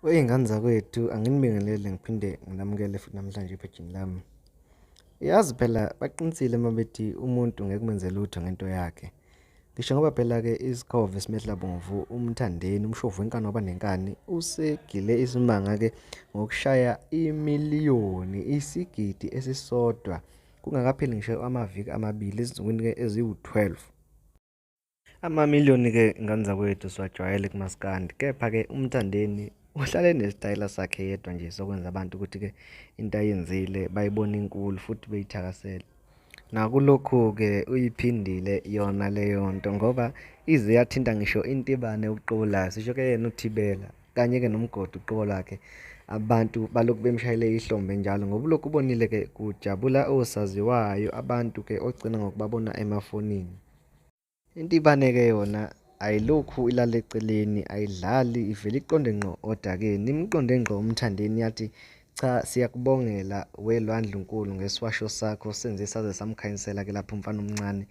Wey'ngane zakwethu, anginibingelele ngiphinde nginamukele futhi namhlanje ephejini lami. Yazi phela baqinisile uma bethi umuntu ngeke umenze lutho ngento yakhe. Ngisho ngoba phela-ke isikhova esimehla bomvu uMthandeni, umshovi wenkani wabanenkani, usegile isimanga-ke ngokushaya imiliyoni, isigidi esisodwa kungakapheli ngisho amaviki amabili, ezinsukwini-ke eziwu-12. Amamiliyoni-ke ngane zakwethu siwajwayele kumaskandi, kepha-ke uMthandeni uhlale enesitayela sakhe yedwa nje sokwenza abantu ukuthi-ke into ayenzile bayibone inkulu futhi beyithakasele. Nakulokhu-ke uyiphindile yona leyo nto ngoba ize yathinta ngisho intibane uqobo layo, sisho-ke yena uThibela kanye-ke nomgodi uqobo lwakhe. Abantu balokhu bemshayele ihlombe njalo ngoba ulokhu ubonile-ke kujabula osaziwayo abantu-ke ogcina ngokubabona emafonini. Intibane-ke yona ayilokhu ilala eceleni, ayidlali ivele iqonde ngqo odakeni. Imqonde ngqo uMthandeni yathi, cha siyakubongela we Lwandlunkulu ngesiwasho sakho senze saze samkhanyisela-ke lapho umfana omncane.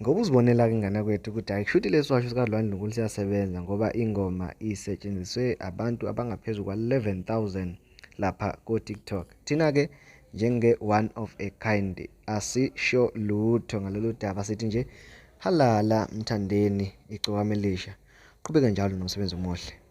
Ngoba uzibonela-ke ingane yakwethu ukuthi hhayi kushuthi lesi washo sikaLwandlunkulu siyasebenza ngoba ingoma isetshenziswe abantu abangaphezu kwa-11 000 lapha ko-TikTok. Thina-ke njenge-one of a kind asisho lutho ngalolu daba sithi nje halala Mthandeni igcokama elisha. Qhubeka njalo nomsebenzi omuhle.